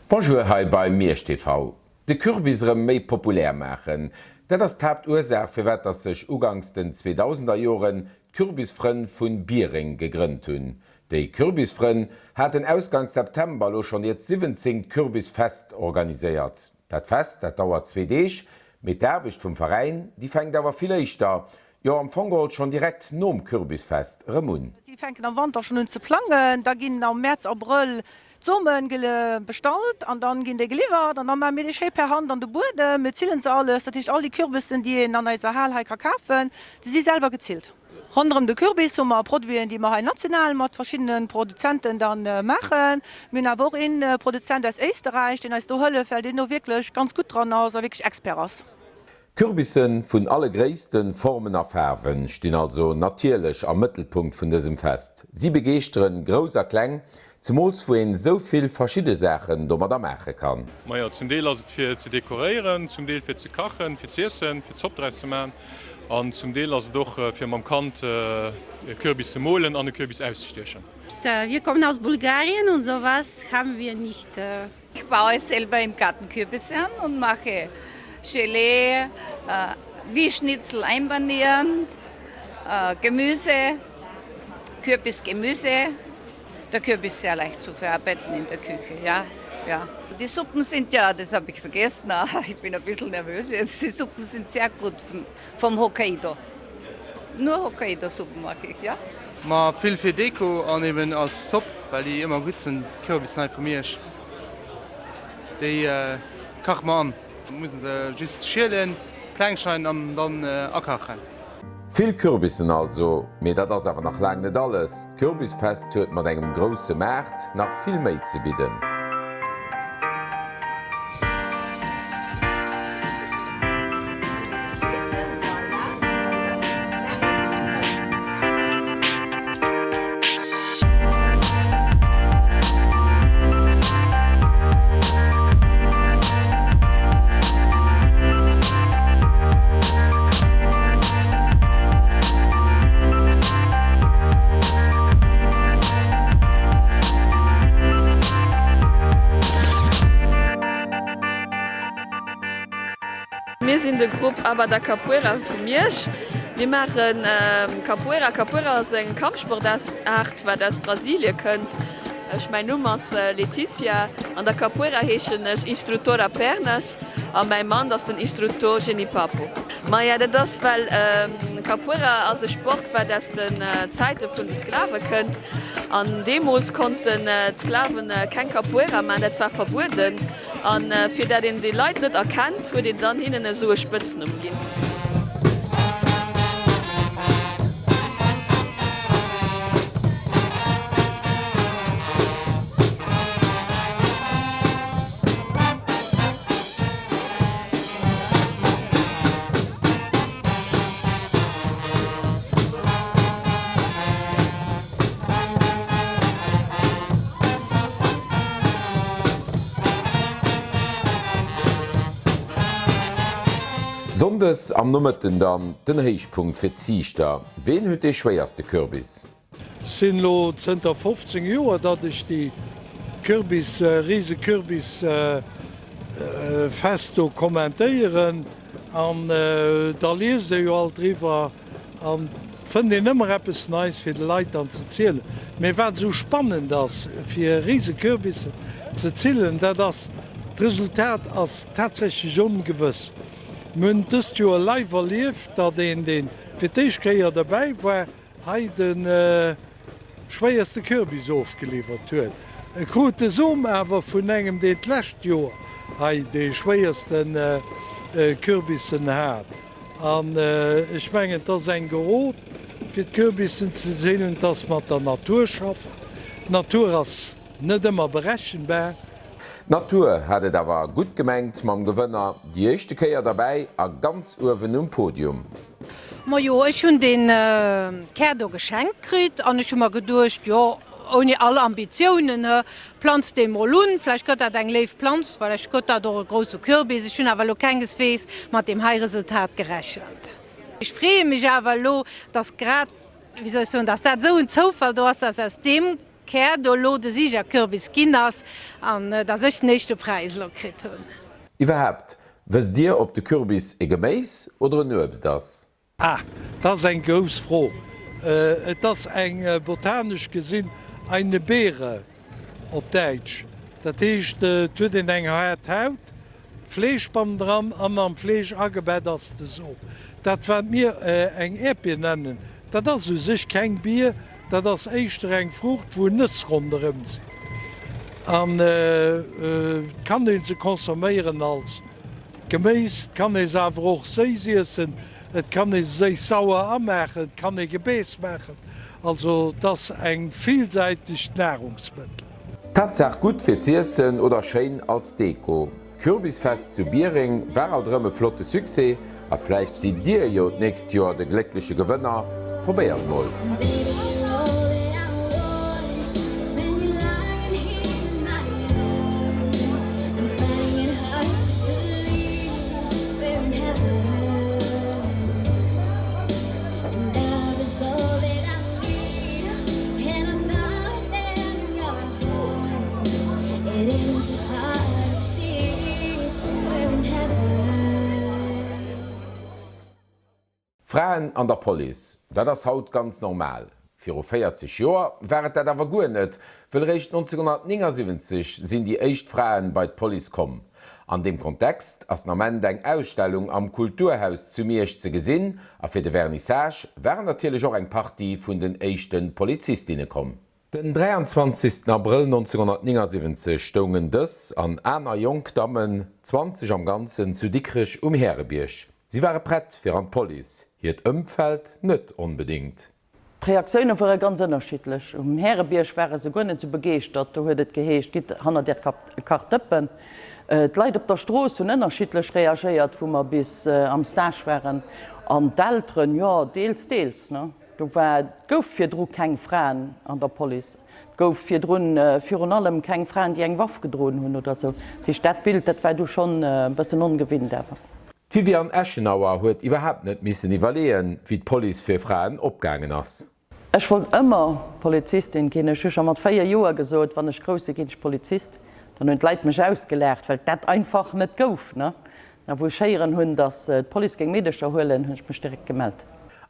Bonjour hei bei Miersch TV. De Kürbis erëm méi populär maachen, dat ass d'Haaptursaach firwat dass sech uganks den 2000er Joren d'Kürbisfrënn vun Biereng gegrënnt hunn. Déi Kürbisfrënn haten ausganks September elo schonn hiert siwwenzingt Kürbisfest organiséiert. Dat Fest, dat dauert zwee Deeg, mee d'Aarbecht vum Veräin, déi fänkt awer vill éischter, jo am Fong geholl schonn direkt nom Kürbisfest erëm un. Si fänken am Wanter schonn un ze plangen, da ginn am Mäerz, Abrëll D'Some bestallt an dann ginn déi geliwwert an dann maache mir déi schéi per Hand an de Buedem. Mir zillen se alles, dat heescht all déi Kürbissen déi een an eiser Hal hei ka kafen, déi si selwer gezillt. Ronderëm de Kürbis hu mer Produiten déi mer hei national mat verschiddene Produzenten da maachen. Mir hunn awer och ee Produzent aus Éisterräich deen eis do hëlleft, well deen do wierklech ganz gutt dran ass a wierklech Expert ass. Kürbisse vun alle Gréissten, Formen a Faarwen stinn also natierlech am Mëttelpunkt vun dësem Fest. Si begeeschteren Grouss a Kleng, zemools wou een sou vill verschidde Saachen domadder maache kann. Majo, zum Deel ass et fir ze dekoréieren, zum Deel fir ze kachen, fir z'iessen, fir Zopp draus ze maachen an zum Deel ass et och fir mam Kand e Kürbis ze molen an e Kürbis auszestiechen. Wir kommen aus Bulgarien und sowas haben wir nicht. Ich baue selber im Garten Kürbisse an und mache Gelee, wie Schnitzel einpanieren, Gemüse, Kürbisgemüse. Der Kürbis ist sehr leicht zu verarbeiten in der Küche, ja, ja. Die Suppen sind ja, das habe ich vergessen, ich bin ein bisschen nervös jetzt, die Suppen sind sehr gut vom Hokkaido. Nur Hokkaido-Suppen mache ich, ja. Ma vill fir Deko an eben als Zopp, well déi ëmmer gutt sinn. D'Kürbissen hei vu Miersch, déi kache mer an. Muss en se just schielen, kleng schneiden an dann akachen. Vill Kürbissen also, mee dat ass awer nach laang net alles. D'Kürbisfest huet mat engem grousse Maart nach vill méi ze bidden. Mir sinn de Grupp Aba da Capoeira vu Miersch. Mir maache Capoeira. Capoeira ass eng Kampfsportaart, wat aus Brasilie kënnt. Ech, mäin Numm ass Leticia. An der Capoeira heeschen ech Instrutora Pernas a mäi Mann ass den Instrutor Genipapo. Maja, dat ass well Capoeira ass e Sport, wat aus den Zäite vun de Sklave kënnt. An deemools konnten d'Sklaven keng Capoeira maachen, dat war verbueden. An fir dat een déi Leit net erkennt, huet een dann hinnen esou e Spëtznumm ginn. Sonndes am Nomëtten dann den Héichpunkt fir d'Ziichter. Ween huet dee schwéierste Kürbis? Sinn lo zënter 15 Joer datt ech déi Kürbis, Risekürbis Fest do kommentéieren an da liest ee jo alt driwwer an fënnt een ëmmer eppes Neis fir de Leit dann ze zielen. Mee wat esou spannend ass fir Risekürbissen ze zillen, dat ass, d'Resultat ass tatsächlech ongewëss. Mir hunn dëst Joer live erlieft, datt een deen fir d'éischt Kéier derbäi war, hei de schwéierste Kürbis ofgeliwwert huet. E krut de Som awer vun engem, deen d'lescht Joer hei dee schwéierste Kürbissen hat. An ech mengen, et ass eng Gerot, fir d'Kürbissen ze zillen, et ass mat der Natur schaffen. D'Natur ass net ëmmer berechenbar. D'Natur hat et awer gutt gemengt mam Gewënner, déi éischte Kéier derbäi a ganz uewen um Podium. Majo, ech hunn deen Kär do geschenkt kritt an ech hu mer geduecht, jo, ouni all Ambitiounen, he, planz dee mol un, vläicht gëtt dat eng léif Planz, vläicht gëtt dat och e grousse Kürbis. Ech hunn awer elo kengeswees mat deem hei Resultat gerechent. Ech freeë mech awer elo, dass grad, wéi soll ech soen, dass dat esou en Zoufall do ass, dass aus deem. Kär do lo de Siegerkürbis ginn ass an dass ech den éischte Präis lo kritt hunn. Iwwerhaapt, wësst Dir ob de Kürbis e Geméis oder en Uebst ass? Ah, dat ass eng grouss Fro. Et ass eng, botanesch gesinn, eine Beere op Däitsch. Dat heescht, et huet een eng haart Haut, Fleesch bannendran an am Fleesch agebett ass de Som. Dat wat mir eng Äerdbier nennen, dat ass u sech keng Bier, dat ass éischter eng Fruucht wou Nëss ronderëm sinn. An et kann ee se consomméieren als Geméis, et kann ee se awer och séiss iessen, et kann ee se séiss-sauer amaachen, et kann ee Gebeess maachen. Also et ass eng villsäitegt Nahrungsmëttel. D'Haaptsaach gutt fir z'iessen oder schéin als Deko. D'Kürbisfest zu Biereng war alt erëm e flotte Succès a vläicht sidd dir jo d'nächst Joer de gléckleche Gewënner. Probéiert mol! Fraen an der Police, dat ass haut ganz normal. Viru 40 Joer war et dat awer guer net, wëll réischt 1979 sinn déi éischt Fraen bei d'Police komm. An deem Kontext ass den Ament eng Ausstellung am Kulturhaus zu Miersch ze gesinn a fir de Vernissage waren natierlech och eng Partie vun den éischte Polizistinne komm. Den 23 Abrëll 1979 stoungen dës an aner jonk Dammen, 20 am Ganzen, zu Dikrech um Härebierg. Si ware prett fir an d'Police, hiert Ëmfeld net onbedéngt. D'Reaktioune ware ganz ënnerschiddlech. Um Härebierg ware se guer net sou begeeschtert, do huet et geheescht, Gitt hannert Är Kach dëppen. D'Leit op der Strooss hunn ënnerschiddlech reagéiert, wou mer bis am Stage waren. An d'Elteren, jo, deels, deels. Do war, et gouf virdru keng Fraen an der Police, et gouf virdrun virun allem keng Fraen, déi eng Waff gedroen hunn oder esou. Dat heescht, dat Bild, dat war du schonn e bëssen ongewinnt awer. D'Viviane Eschenauer huet iwwerhaapt net missen iwwerleeën, wéi d'Police fir Fraen opgaangen ass. Ech wollt ëmmer Polizistin ginn. Ech hu scho mat 4 Joer gesot, wann ech grouss sinn, ginn ech Polizist. Dann hunn d'Leit mech ausgelaacht, well et dat einfach net gouf. A wou ech héieren hunn, datt d'Police géing Meedercher huelen, hunn ech mech direkt gemellt.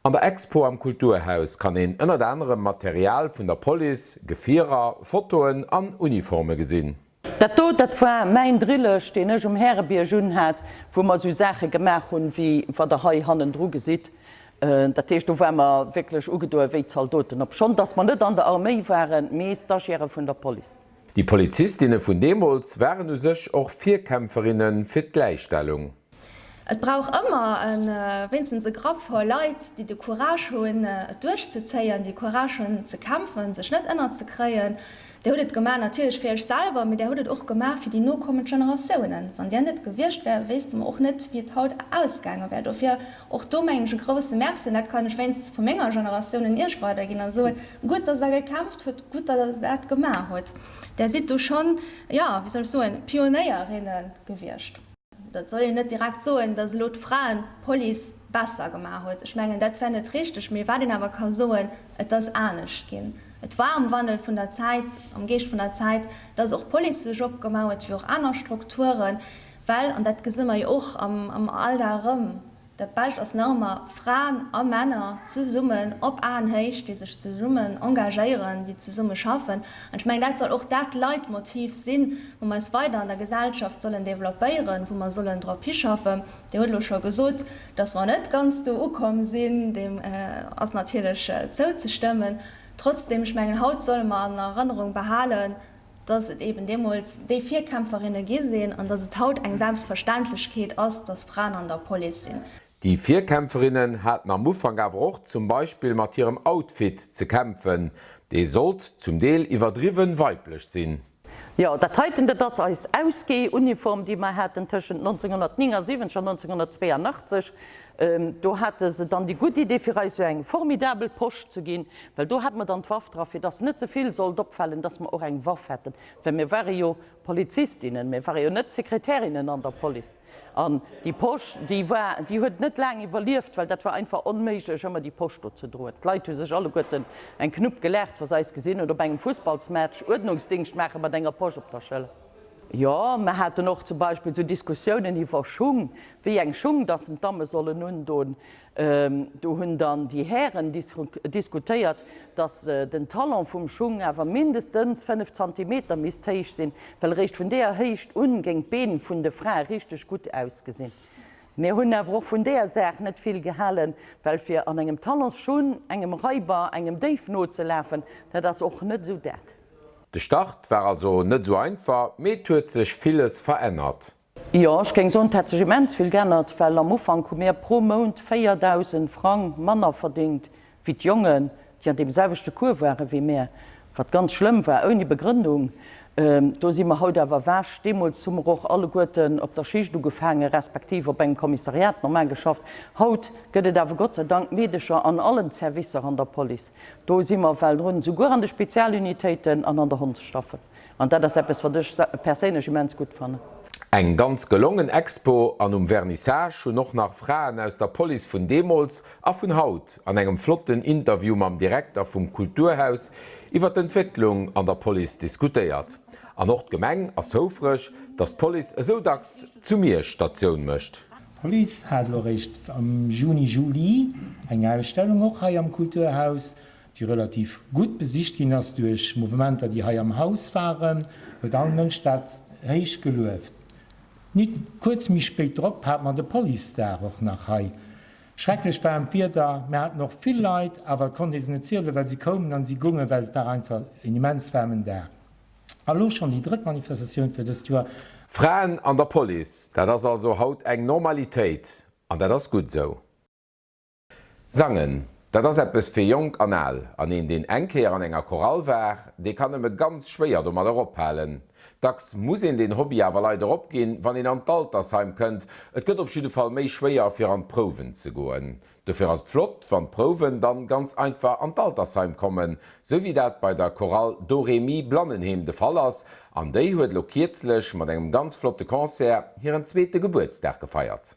An der Expo am Kulturhaus kann een ënnert anerem Material vun der Police, Gefierer, Fotoen an Uniforme gesinn. Dat do, dat war mäin Drillesch, deen ech um Härebierg unhat, wou mer esou Saache gemaach hunn, wéi wat der hei hannendru gesitt. Dat heescht, do ware mer wierklech ugedoe wéi Zaldoten, obschonn datt mer net an der Arméi waren, mee Stagiaire vun der Police. Déi Polizistinne vun deemools waren u sech och Virkämpferinne fir d'Gläichstellung. Et brauch ëmmer e wéinstens e Grapp voll Leit, déi de Courage hunn, et duerchzezéien, déi Courage hunn ze kämpfen, sech net ënnerzekréien. Dir hutt et gemaach natierlech fir Iech selwer, mee Dir hutt et och gemaach fir déi nokommend Generatiounen. Wann Dir net gewiescht wäert, wéisste mer och net, wéi et haut ausgaange wär. Dofir och do mengen ech e grousse Merci, an dat kann ech wéinstens vu menger Generatioun un Iech weiderginn a soen, Gutt, dass Der gekämpft hutt, Gutt, datt Der dat gemaach hutt. Där sidd do schonn, jo, wéi soll ech soen, Pionéierinne gewiescht. Dat soll een net direkt soen, datt elo d'Fraenpolice besser gemaach huet. Ech mengen, dat wär net richteg. Mee wat een awer ka soen, et ass anescht ginn. Et war am Wandel vun der Zäit, am Geescht vun der Zäit, datt och d'Police sech opgemaach huet, wéi och aner Strukturen, well, an dat gesi mer jo och am Alldag erëm, Dat Bescht ass nach ëmmer Fraen a Männer zesummen op Aenhéicht, déi sech zesummen engagéieren, déi zesumme schaffen. An ech mengen, dat soll och dat Leitmotiv sinn, wou mer eis weider an der Gesellschaft sollen développéieren, wou mer sollen drop hischaffen. Dir hutt elo scho gesot, dass mer net ganz do ukomm sinn. Deem ass natierlech zouzestëmmen. Trotzdem, ech mengen, haut solle mer an Erënnerung behalen, dass et eben deemools déi Virkämpferinne gi sinn an dass et haut eng Selbstverständlechkeet ass, dass Fraen an der Police sinn. Déi Virkämpferinnen haten am Ufank awer och zum Beispill mat hirem Outfit ze kämpfen, dee sollt zum Deel iwwerdriwwen weiblech sinn. Jo, dat heiten, dat ass eis Ausgehuniform, déi mer haten tëschent 1979 an 1982. Do hate se dann déi gutt Idee fir eis esou eng formidabel Posch ze ginn, well do hate mer dann d'Waff dra fir dass net ze vill sollt opfalen, dass mer och eng Waff hätten, well mir ware jo Polizistinnen, mir ware jo net Sekretärinnen an der Police. An déi Posch, déi war, déi huet net laang iwwerlieft, well dat war einfach onméiglech ëmmer déi Posch do ze droen. D'Leit hu sech alleguerten eng Knupp gelaacht, wa se eis gesinn hunn op engem Fussballsmatch Uerdnungsdingscht maache mat enger Posch op der Schëller. Jo, mer haten och zum Beispill esou Diskussiounen iwwer Schung, wéi eng Schung dass en d'Damme sollen undon. Do hunn dann déi Hären diskutéiert, dass den Talon vum Schung awer mindestens 5 Zantimeter misst héich sinn, well eréischt vun deeër Héicht un géing d'Been vun de Frae richteg gutt ausgesinn. Mir hunn awer och vun deeër Saach net vill gehalen, well fir an engem Talonsschung engem Raiber, engem Déif nozelafen, dat ass och net esou dat. De Start war also net esou einfach, mee et huet sech villes verännert. Jo, ech géing soen, et hätt sech immens vill geännert, well am Ufank hu mir pro Mount 4.000 Frang manner verdéngt wéi d'Jongen, déi an deem selwechte Cours ware wéi mär, wat ganz schlëmm war, ouni Begrënnung. Do si mer haut awer ewech. Deemools hu mer och alleguerten op der Schicht ugefaangen, respektiv op engem Kommissariat normal geschafft. Haut gëtt et awer Gott sei Dank Meedecher an allen Servicer an der Police. Do si mer well drun, souguer an de Spezialunitéiten an an der Hondsstaffel. An dat ass eppes, wat ech perséinlech immens gutt fannen. Eng ganz gelongen Expo an um Vernissage hunn och nach Fraen aus der Police vun deemools a vun haut an engem flotten Interview mam Direkter vum Kulturhaus iwwer d'Entwécklung an der Police diskutéiert. An och d'Gemeng ass houfreg, datt d'Police esou dacks zu Miersch Statioun mécht. D'Police hat elo eréischt am Juni, Juli eng Ausstellung och hei am Kulturhaus, déi relativ gutt besicht ginn ass duerch Mouvementer, déi hei am Haus waren, huet all Mënsch dat héich gelueft. Nit kuerz méi spéit drop hat mer de Policesdag och nach hei. Schrecklech waarmt Wieder, mir haten och vill Leit, awer et konnt ee se net zielen, well si koumen an si goungen, well et war einfach en immens waarmen Dag. A lo schonn déi drëtt Manifestatioun fir dëst Joer. Fraen an der Police, dat ass also haut eng Normalitéit an dat ass gutt esou. Sangen, dat ass eppes fir Jonk an Al, an een deen eng Kéier an enger Chorale war, dee kann nëmme ganz schwéier domadder ophalen. Dacks muss een deen Hobby awer leider opginn, wann een an d'Altersheim kënnt. Et gëtt op jidde Fall méi schwéier fir an d'Prouwen ze goen. Dofir ass et flott, wann d'Prouwen dann ganz einfach an d'Altersheim kommen, sou wéi dat bei der Chorale Do Re Mi Blannenheem de Fall ass, an déi huet elo kierzlech mat engem ganz flotte Concert hiren zweete Gebuertsdag gefeiert.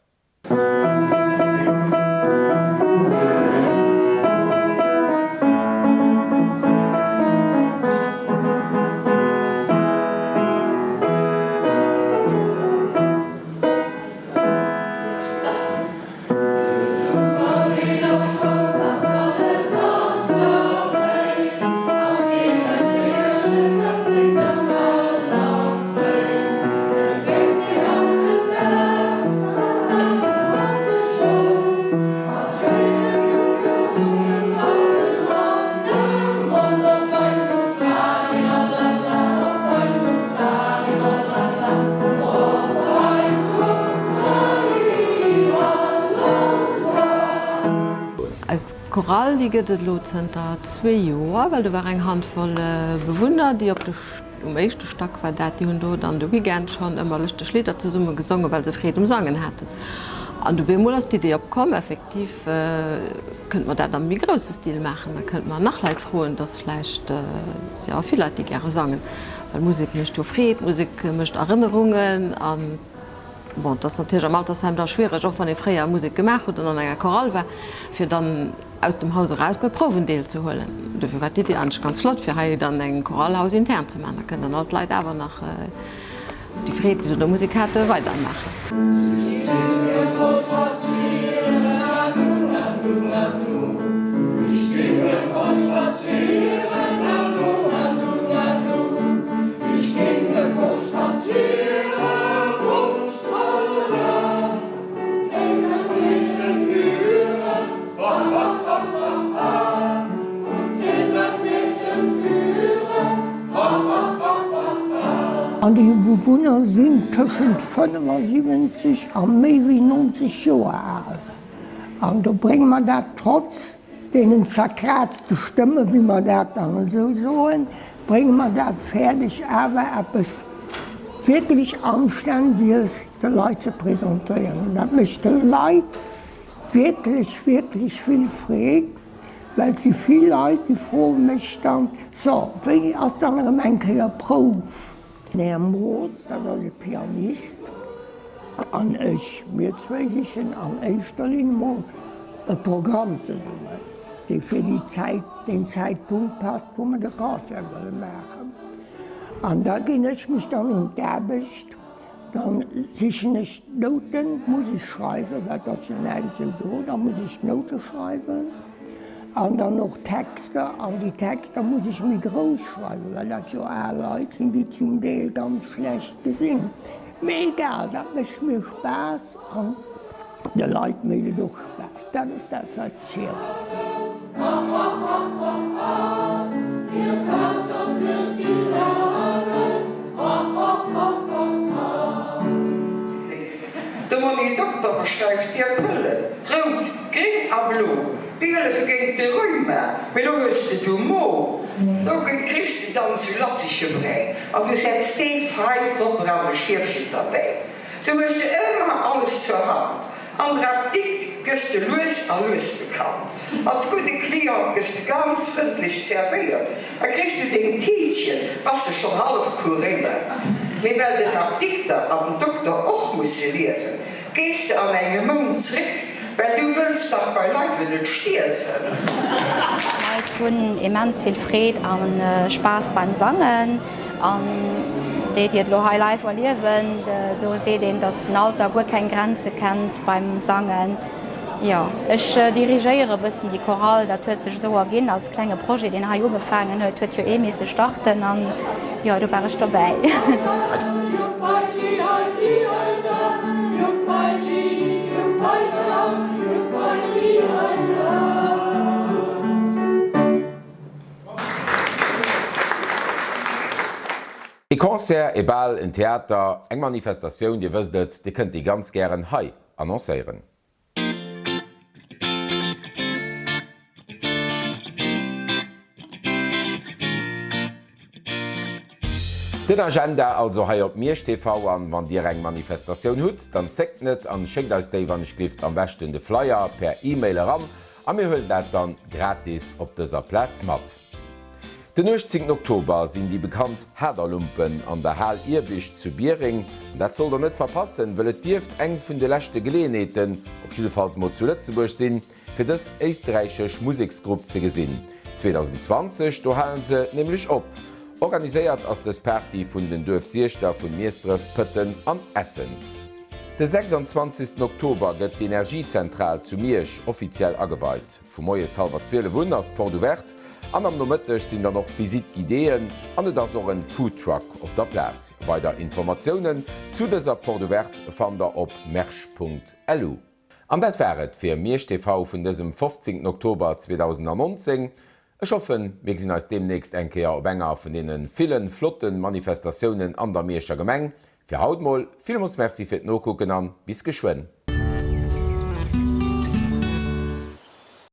Eis Chorale, déi gëtt et elo zënter zwee Joer, well do war eng Handvoll Bewunner, déi op de, um éischte Stack war dat, déi hunn do dann de Weekend schonn ëmmer lëschteg Lidder zesumme gesongen, well se Freed um Sangen haten. An du bemol ass d'Idee opkomm, effektiv kënnte mer dat am méi grousse Stil maachen, da kënnte mer nach Leit froen, dass vläicht, et si jo vill Leit, déi gäre sangen, well Musek mécht jo Freed, Musek mécht Erënnerungen an bon, et ass natierlech am Altersheim da schwiereg, och wann ee fréier Musek gemaach huet an an enger Chorale war, fir dann aus dem Haus eraus bei Prouwen deelzehuelen. Dofir war d'Iddi eigentlech ganz flott, fir hei dann eng Chorale hausintern ze maachen. Da kënnen dann all d'Leit awer nach déi Freed, déi se un der Musek haten, weidermaachen. An déi Bewunner sinn tëschent 75 a méi wéi 90 Joer al. An do brénge mer dat trotz deenen zerkraazte Stëmme, wéi mer dat dann esou soen, brénge mer dat fäerdeg awer eppes wierklech Anständiges de Leit ze presentéieren. An dat mécht de Leit. wierklech, wierklech vill Freed, well et si vill Leit, déi froe mech dann, So, wéini ass dann erëm eng Kéier Prouf? Den Här Mootz, dat ass e Pianist, an ech, mir zwéi sichen an éischter Linn emol e Programm zesummen, dee fir déi Zäit, deen Zäitpunkt passt, wou mer de Concert wëlle maachen. An da ginn ech mech dann un d'Aarbecht. Dann sichen ech d'Nouten, muss ech schreiwen, well et ass jo näischt esou do, da muss ech d'Noute schreiwen an dann och d'Texter an déi Texter muss ech méi grouss schreiwen, well dat jo al Leit sinn, déi zum Deel ganz schlecht gesinn. Mee egal, dat mécht mir Spaass an de Leit mécht et och Spaass. Dat ass dat wat zielt. De Monni Dokter verschreift dir Pëllen, rout, gréng a blo, déi hëllefe géint de Rheuma, mee lo hues de du Mo. Do kriss de dann sou latzege Bräi an du setz dee fei propper an de Schiäffchen derbäi. Sou hues de ëmmer alles zur Hand. An der Apdikt gëss de lues a lues bekannt. Als gudde Client gëss de ganz frëndlech zerwéiert a kriss du deng Tiitchen, bass de schonn hallef kuréiert. Mee well den Apdikter an den Dokter och musse liewen, gees de an engem Mount zréck, well du wëlls dach beileiwe net stierwen. D'Leit hunn immens vill Freed a Spaass beim Sangen. An déi, déi et elo hei live erliewen, do seet een, datt den Alter guer keng Grenze kennt beim Sangen. Jo, ech dirigéiere e bëssen déi Chorale. Dat huet sech esou erginn als klenge Projet, deen hei ugefaangen huet. Huet jo ee misse starten an jo, do war ech dobäi. E Concert, e Bal, en Theater, eng Manifestatioun, Dir wësst et, Dir kënnt déi ganz gären hei annoncéieren. Den Agenda also hei op Miersch TV an wann Dir eng Manifestatioun hutt, dann zéckt net an schéckt eis déi wann ech glift am beschten de Flyer per E-Mail eran A mir huelen dat dann gratis op dëser Plaz mat. Den 18 Oktober sinn déi bekannt Haderlumpen an der Hal Iewischt zu Biereng. An dat sollt der net verpassen, wëll et dierft eng vun de leschte Geleeënheeten, op jiddefalls mol zu Lëtzebuerg sinn, fir dës éisterräichesch Museksgrupp ze gesinn. 2020, do halen se nämlech op. Organiséiert ass dës Party vun den Duerfsiechter vun Miesdref, Pëtten an Essen. De 26 Oktober gëtt d'Energiezentral zu Miersch offiziell ageweit. Vu moies hallwer 12 un ass d'Porte ouverte an am Nomëtteg sinn dann och Visite guidéeën an et ass och en Foodtruck op der Plaz. Weider Informatiounen zu dëser Porte ouverte fannt der op mersch.lu. An dat war et fir Miersch TV vun dësem 15 Oktober 2019. Ech hoffen, mir gesinn eis deemnächst eng Kéier op enger vun deene villen flotten Manifestatiounen an der Mierscher Gemeng. Fir haut mol villmols Merci fir d'Nokucken an bis geschwënn.